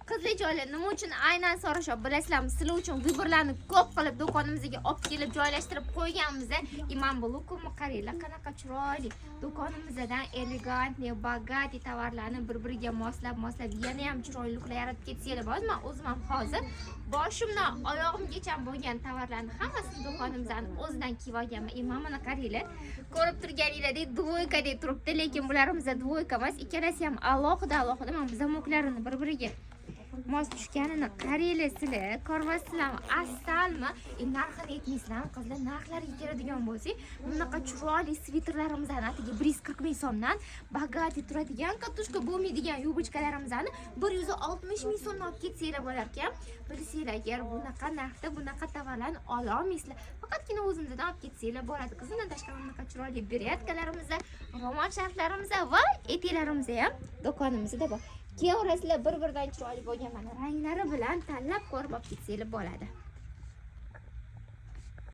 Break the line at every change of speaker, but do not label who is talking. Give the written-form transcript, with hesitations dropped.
Qizlarjonlar, nima uchun aynan Sora Shop, bilasizlarmi? Sizlar uchun выбор larni ko'p qilib do'konimizga olib kelib joylashtirib qo'yganmiz. Imam bu лук imni qaranglar, qanaqa chiroyli. Do'konimizdan элегантный, богатый tovarlarni bir-biriga moslab, moslab yana ham chiroyli лук lar yaratib ketsanglar bo'ladi. Men o'zim ham hozir boshimdan oyog'imgacha bo'lgan tovarlarni hammasini do'konimizdan o'zidan kiyib olganman. Imam, mana qaranglar. Ko'rib turganinglardek двойка deb turibdi, lekin bularimiz двойка emas, ikkalasi ham alohida alohida. Mana bu замок larini bir-biriga mos tushganini qaranglar sizlar. Ko'ryapsizlarmi, asalmi? Narxini aytmaysizlarmi, qizlar? Narxlariga keladigan bo'lsak, bunaqa chiroyli sviterlarimizni atigi 140 000 so'mdan, богатый turadigan, катушка bo'lmaydigan юбочка larimizni 160 000 so'mdan olib ketsanglar bo'lar ekan. Bilsanglar agar, bunaqa narxda bunaqa tovarlarni ololmaysizlar, faqatgina o'zimizdan olib ketsanglar bo'ladi. Qizlar, undan tashqari bunaqa chiroyli беретка larimiz, ro'mol sharflarimiz va etiklarimiz ham do'konimizda bor. Kelaverasizlar, bir biridan chiroyli bo'lgan mana ranglari bilan tanlab ko'rib olib ketsanglar bo'ladi.